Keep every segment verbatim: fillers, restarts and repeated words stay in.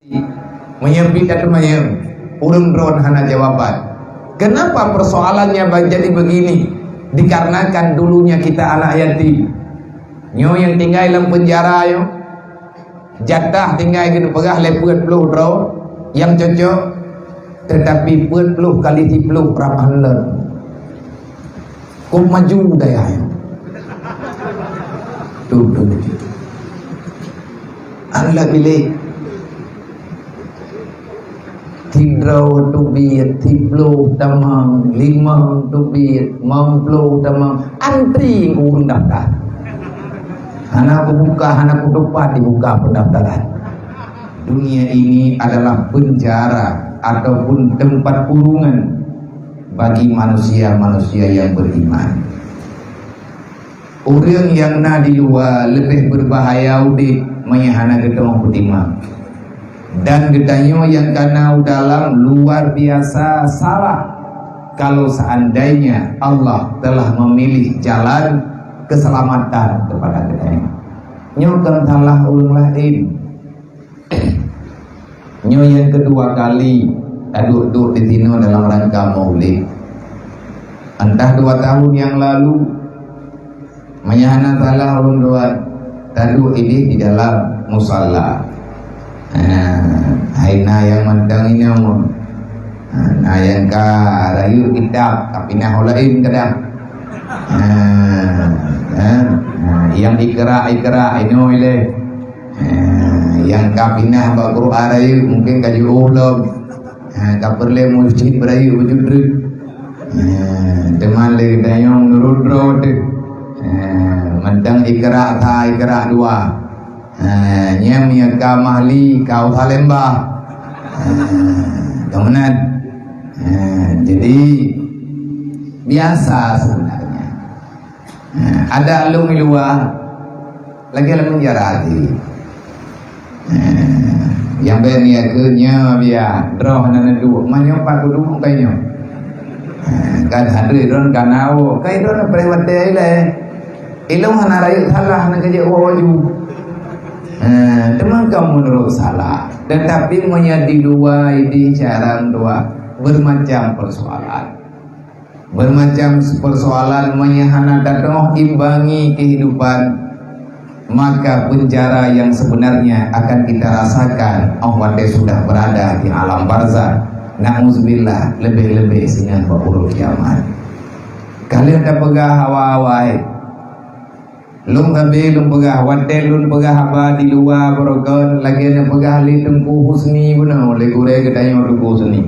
Meunyoe pih tateumanyong, ureuëng droen hana jawaban. Kenapa persoalannya ba-, jadi begini? Dikarenakan dulunya kita anak yatim. Nyoe nyang tinggai lam penjara nyoe, jatah tinggai keuneuk peugah lé peuet ploh droe nyang cocok, tetapi peuet ploh kali siplôh raman lom. Kok maju daya nyoe. Tu, tu, tu. Aneuk bilék. Sidroe teubiet, siplôh tamong, limong teubiet, limong ploh tamong. Antri ureuëng daftar. Hana kubuka, hana kutupat dibuka pendaftaran. Dunia ini adalah penjara ataupun tempat kurungan bagi manusia-manusia yang beriman. Ureuëng nyang na di luwa leubeh beubahaya udeb meunyoe hana geutanyoe peutimang. Dan geutanyoe nyang ka na u dalam luar biasa salah kalau seandainya Allah telah memilih jalan keselamatan kepada geutanyoe. Nyoe kon salah ureuëng laén. Nyoe nyang keudua kali taduek-duek di sinoe dalam rangka Maulid. Entah dua tahun yang lalu, meunyoe hana salah ulôn tuan, taduek idéh di dalam musala. Ha, hai na nyang mantong inong. Ha, na nyang ka rayeuk kitab, ka pinah u laén kadang. Ha, ha, ha, nyang ikra-ikra inoe ilée. Ha, nyang ka pinah bak Quran rayeuk mungkin ka jiôh lom. Ha, ka peureulée meucit beurayeuk baju treuk. Ha, teuma lé geutanyoe meunurot droe teuh. Ha, mantong ikra sa, ikra dua. Ha, nyang meunyoe ka mahli, ka u salembah. Ha, ka meunan. Ha, jadi biasa sebenarnya. Ha, ada lôn di luwa, lagée lam penjara teuh. Ha, nyang bèk niat keu nyoe biar droe hana neuduek, meunyoe pat kuduek keu nyoe. Ha, kan hadri droe ka na woe, kai droe na preh watée ilée. Ilôn hana rayeuk salah na keujeuet woe laju. Ha, teuma kamoe meunurot salah. Tetapi meunyoe di luwa idéh carang dua, bermacam persoalan. Bermacam persoalan meunyoe hana tatoh imbangi kehidupan, maka penjara yang sebenarnya akan kita rasakan óh watée sudah berada di alam barzakh. Na'udzubillah, leubeh-leubeh singoh bak uroe kiamat. Ka lheueh tapeugah awai-awai. Lôn sabe lôn peugah, watée lôn peugah haba di luwa baroekon, lagée neupeugah lé Teungku Husni bunoe, lé gurée geutanyoe Teungku Husni.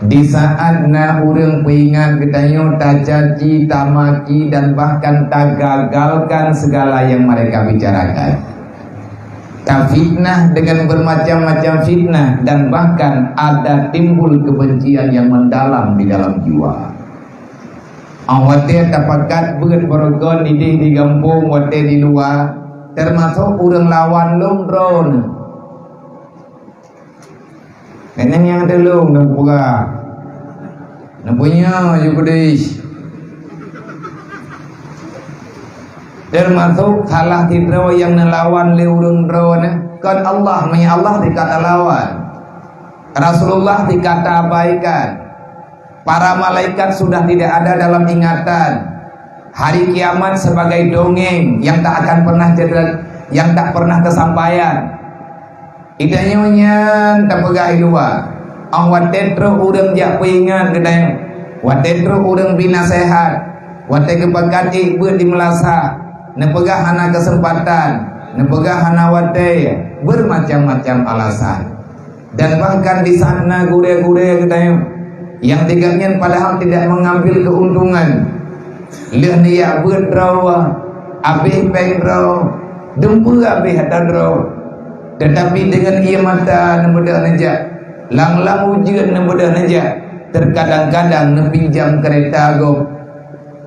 Di saat na ureuëng peuingat geutanyoe tacaci, tamaki, dan bahkan tagagalkan segala yang mereka bicarakan. Tafitnah dengan bermacam-macam fitnah dan bahkan ada timbul kebencian yang mendalam di dalam jiwa. Óh watée tapakat beuet baroekon idéh di gampông watée di luwa, teumasok ureuëng lawan lom droeneuh. Keuneuk nyang teulông neupeugah, neupeunyoe ju keudeh. Teumasok salah sidroe nyang neulawan lé ureuëng droeneuh, kon Allah, meunyoe Allah teuka talawan. Rasulullah teuka taabaikan. Para malaikat sudah tidak ada dalam ingatan. Hari kiamat sebagai dongeng yang tak akan pernah jadi, yang tak pernah kesampaian. Geutanyoe nyan tapeugah i luwa. Óh watée trok ureuëng jak peuingat geutanyoe, watée trok ureuëng bri naseuhat, watée geupakat ék beuet di meulasa, neupeugah hana keuseumpatan, neupeugah hana watée, beumacam-macam alasan. Dan bahkan di saat na gurée-gurée geutanyoe nyang tigak nyan padahal tidak mengambil keuntungan. Lheueh neujak beuet droe, abéh péng droe, dumpeue abéh atra droe. Tetapi dengan ié mata neubeudôh neujak, lam-lam ujeuen neubeudôh neujak, terkadang-kadang neupinjam keureta gob.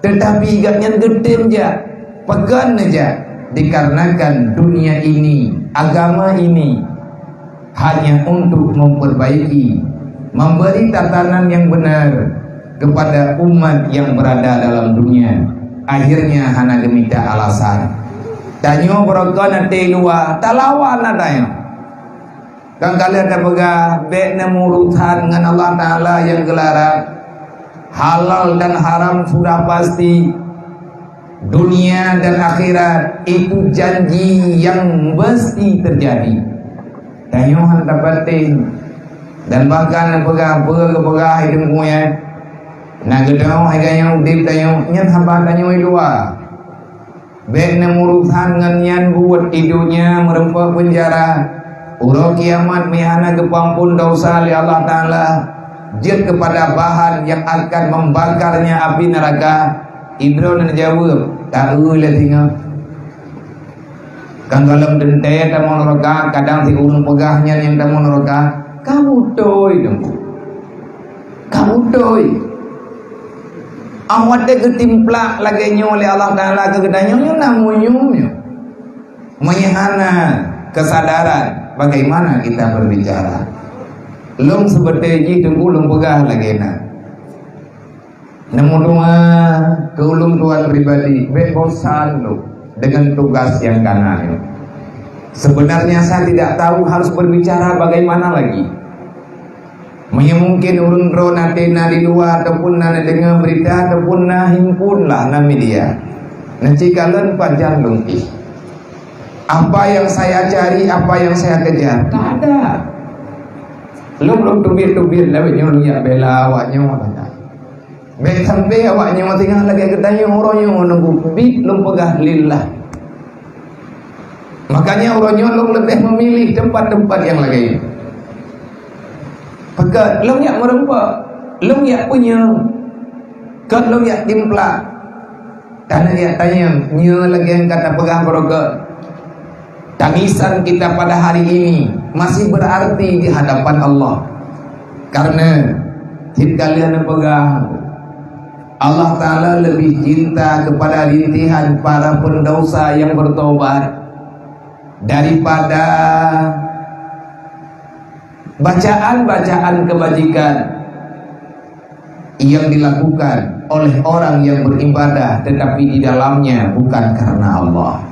Tetapi gobnyan geutem jak, pakon neujak, dikarenakan dunia ini, agama ini, hanya untuk memperbaiki, memberi tatanan yang benar kepada umat yang berada dalam dunia. Akhirnya hana geumita alasan. Tanyoe beureugon até luwa, talawan na tanyoe. Kan ka lheueh tapeugah, bék neumurusan ngon Allah Taala nyang geularang. Halal dan haram sudah pasti. Dunia dan akhirat itu janji yang mesti terjadi. Tanyoe han tapatéh. Dan bahkan peugah, peue geupeugah hai Teungku nyan. Na geutanyoe hai geutanyoe udeb tanyoe, nyan haba tanyoe dua. Bék neumurusan ngon nyan buet, di donya meureumpok peunjara. Uroe kiamat meuhana geupeuampon desya lé Allah Taala, jeuet keupada bahan nyang akan membakarnya api neraka. Idroe neujaweueb, "Taeu lé singoh." Kan gohlom teuntée tamong neraka, kadang si ureuëng peugah nyan nyang tamong neraka, ka beutôi Teungku. Ka beutôi. Óh watée geutimplak lagée nyoe lé Allah Taala keu geutanyoe, nyoe na munyum nyoe. Meunyoe hana kesadaran, bagaimana kita berbicara? Lôn seubeutée jih Teungku lôn peugah lagée na. Neumudua keu ulôn tuan pribadi, bék bosan lôn dengan tugas nyang kana nyoe. Sebenarnya saya tidak tahu harus berbicara bagaimana lagi. Meunyoe mungkin ulôn droe na tena di luwa ataupun na neudeungoe beurita ataupun na himpun lah na media, neucikalon pajan lôn pih. Apa yang saya cari, apa yang saya kejar, tak ada. Lôn, lôn teubiet-teubiet lawét nyoe lôn jak bela awak nyoe. Bék sampai awak nyoe tinggai lagée geutanyoe uroe nyoe nunggu bit lôn peugah lillah. Makanya uroe nyoe lôn leubeh memilih tempat-tempat yang lagée nyoe. Pakon lôn jak meureumpok, lôn jak punyueng, kon lôn jak timplak. Tanyoe jak tanyong, nyoe lagée nyang ka tapeugah baroe keu, tangisan kita pada hari ini masih berarti di hadapan Allah. Karena cit ka lheueh neupeugah, Allah Taala lebih cinta kepada rintihan para pendosa yang bertobat daripada bacaan-bacaan kebajikan yang dilakukan oleh orang yang beribadah tetapi di dalamnya bukan karena Allah.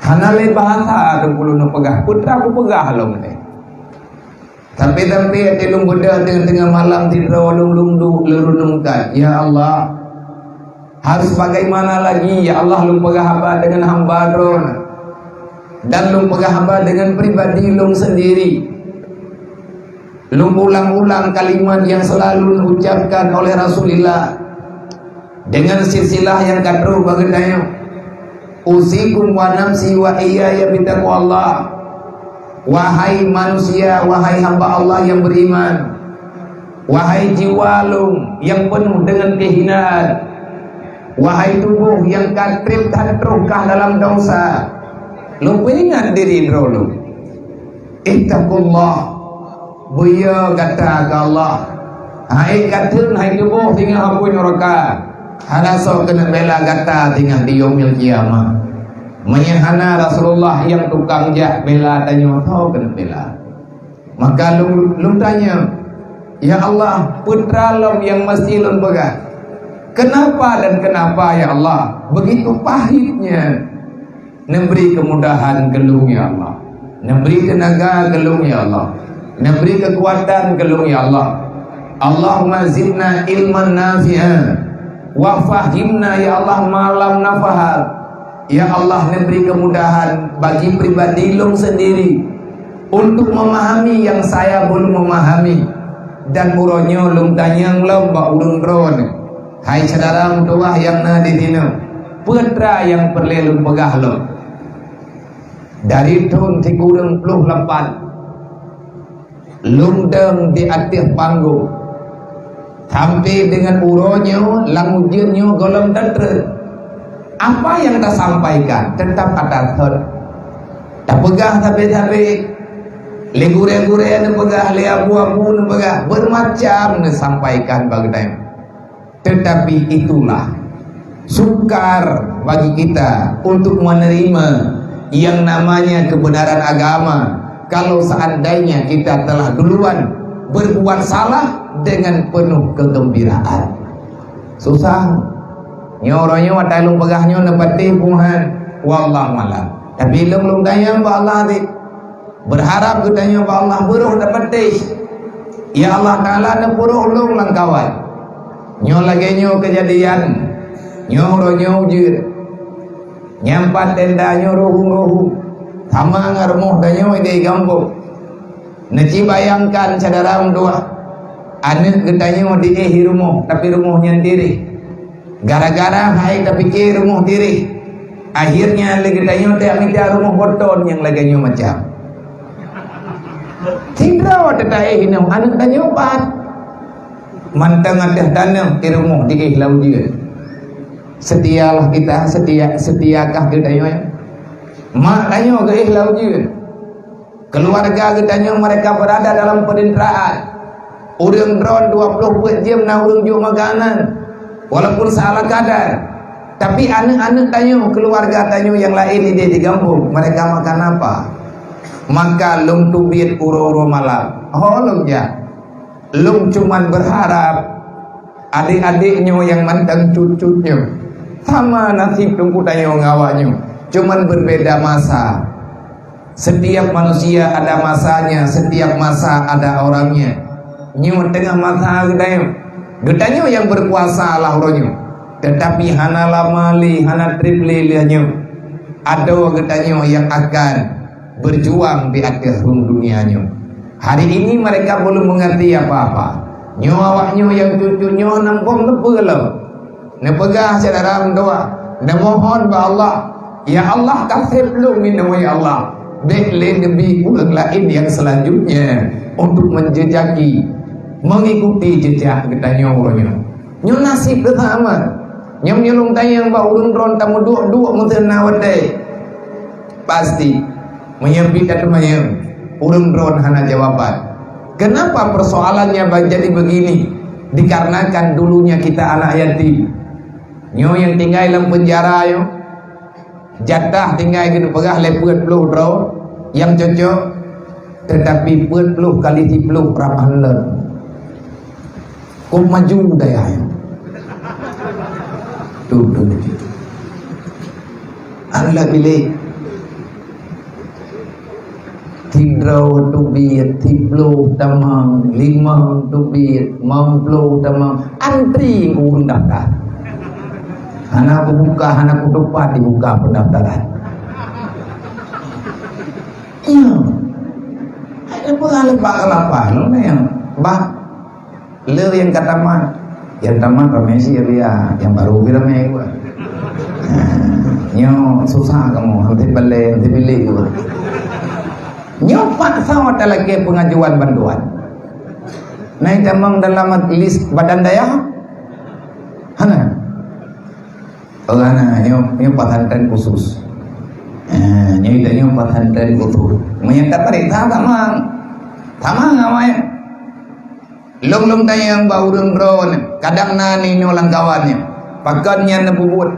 Hana lé bahasa Teungku lôn peugah, peue kupeugah lom teuh. Sampai-sampai até lôn beudôh teungoh-teungoh malam sidroe lôn, lôn duek lôn renungkan, "Ya Allah, harus bagaimana lagi, ya Allah, lôn peugah haba deungon hamba Droeneuh, dan lôn peugah haba deungon pribadi lôn sendiri." Lôn ulang-ulang kalimat yang selalu ucapkan oleh Rasulullah dengan silsilah nyang ka trok bak geutanyoe, "Usikum wa nafsi wa iyaya bitaqwallah." Wahai manusia, wahai hamba Allah yang beriman, wahai jiwa lôn nyang peunoh deungon keuhinaan, wahai tuboh nyang ka treb that troh kah dalam desya, lôn peuingat diri droe lôn. Ittaqullah, beuyo gata keu Allah. Hai ka theun hai tuboh singoh apui nuraka, hana soe keuneuk bela gata singoh di Yaumil Qiyamah. Meunyoe hana Rasulullah nyang tukang jak bela tanyoe, soe keuneuk bela? Maka lôn, lôn tanyong, "Ya Allah, peue teuma lom nyang meusti lôn peugah? Kenapa dan kenapa, ya Allah, begitu pahitnya?" Neubri keumudahan keu lôn, ya Allah. Neubri teunaga keu lôn, ya Allah. Neubri keukuatan keu lôn, ya Allah. Allahumma zidna ilman nafi'a wa fahimna, ya Allah, ma lam nafham. Ya Allah, neubri keumudahan bagi pribadi lôn sendiri untuk memahami yang saya belum memahami. Dan uroe nyoe lôn tanyong lom bak ureuëng droeneuh, hai syedara meutuwah nyang na di sinoe, peue teuma nyang peureulée lôn peugah lom? Dari thon sikureueng ploh lapan, lôn dong di ateueh panggong, sampai deungon uroe nyoe lam ujeuen nyoe gohlom teutreun. Apa nyang tasampaikan teutap ata thon. Tapeugah sabe-sabe, lé gurée-gurée neupeugah, lé abu-abu neupeugah, beumacam neusampaikan bak geutanyoe. Tetapi itulah sukar bagi kita untuk menerima yang namanya kebenaran agama, kalau seandainya kita telah duluan berbuat salah dengan penuh kegembiraan. Susah. Nyoe uroe nyoe watée lôn peugah nyoe neupatéh buhan, wallahu alam. Tapi lôn, lôn tanyong bak Allah teuh. Beurharab geutanyoe bak Allah, beurôh tapatéh, "Ya Allah Taala, neupeurôh lôn lam kawan." Nyoe lagée nyoe keujadian, nyoe uroe nyoe ujeuen. Nyang pat tenda nyoe rohung-rohung, sama ngon rumoh tanyoe di gampông. Neuci bayangkan syedara meutuwah, aneuëk geutanyoe diéh di rumoh, tapi rumoh nyan tireh. Gara-gara hai tapike rumoh tireh, akhirnya lé geutanyoe tajak mita rumoh boton nyang lagée nyoe macam. Sidroe teuta éh inong aneuëk tanyoe pat. Mantong ateueh tanoh di rumoh diéh lam ujeuen. Setialah kita, setia, setiakah geutanyoe? Mak tanyoe geuéh lam ujeuen. Keluarga geutanyoe mereka berada dalam penderitaan. Ureuëng droen dua ploh peuet jeuem na ureuëng jok makanan, walaupun seala kadar. Tapi aneuëk-aneuëk tanyoe, keluarga tanyoe nyang laén idéh di gampông, mereka makan apa? Maka lôn teubiet uroe-uroe malam. Ho lôn jak. Lôn cuman beurharab adék-adék nyoe nyang mantong cut-cut nyoe, sama nasib teungku tanyoe ngon awak nyoe, cuman berbeda masa. Setiap manusia ada masanya, setiap masa ada orangnya. Nyoe teungoh masa geutanyoe. Geutanyoe nyang beukuasa lah uroe nyoe. Teutapi hana lama lé, hana treb lé lheueh nyoe, adoe geutanyoe nyang akan berjuang di ateueh rhueng dunia nyoe. Hari ini mereka belum mengerti apa-apa. Nyoe awak nyoe nyang cut-cut nyoe hana muphom sapeue lom. Neupeugah syedara meutuwah, neumohon bak Allah, "Ya Allah, ka sép lôn minoe, ya Allah. Bék lé neubi ureuëng laén nyang selanjutnya untuk menjejaki, mengikuti jejak geutanyoe uroe nyoe." Nyoe nasib teuh sama. Nyang meunyoe lôn tanyong bak ureuëng droen tameuduek-duek meuteuna watée. Pasti, meunyoe pih tateumanyong, ureuëng droen hana jawaban. Kenapa persoalannya ba-, jadi begini? Dikarenakan dulunya kita anak yatim. Nyoe nyang tinggai lam penjara nyoe, jatah tinggai keuneuk peugah lé peuet ploh droe nyang cocok, teutapi peuet ploh kali siploh ramah lom. Kok maju dayah nyoe. Tuh, tuh, tuh. Aneuk bilék. Sidroe teubiet, siploh tamong, limong teubiet, limong ploh tamong. Antri ureuëng daftar. Hana kubuka, hana kutupat dibuka pendaftaran. Iya. Ada pengalaman bak kelapa, lo, yang bah Le nyang ka tamat, nyang tamat ramé sih ya, nyang baru pih ramé geuh. Nyoe susah kamoe, hanté balée, hanté bilék geuh. Nyoe paksa talakée pengajuan bantuan. Nai tamong dalam lis badan dayah? Hana. Oh, hana, nyoe, nyoe pesantren khusus. Eh, nyoe, nyoe pesantren khusus. Meunyo taparéksa tamong. Tamong awai. Lôn-lôn tanyong bak ureuëng droeneuh, kadang na nyoe lam kawan nyoe. Pakon nyan neupeubuet?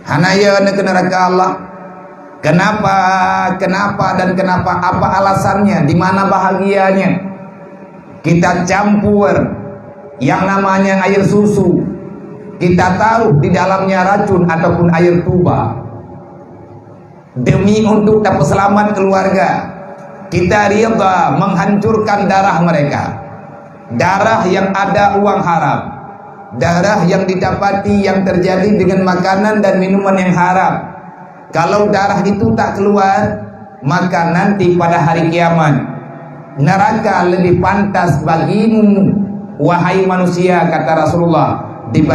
Hana yo neuh keu neuraka Allah? Kenapa, kenapa, dan kenapa? Apa alasannya? Di mana bahagianya? Kita campur yang namanya air susu, kita taruh di dalamnya racun ataupun air tuba. Demi untuk tapeuseulamat keuluwarga, kita ridha menghancurkan darah mereka. Darah yang ada uang haram, darah yang didapati yang terjadi dengan makanan dan minuman yang haram. Kalau darah itu tak keluar, maka nanti pada hari kiamat, neraka lebih pantas bagimu, wahai manusia, kata Rasulullah,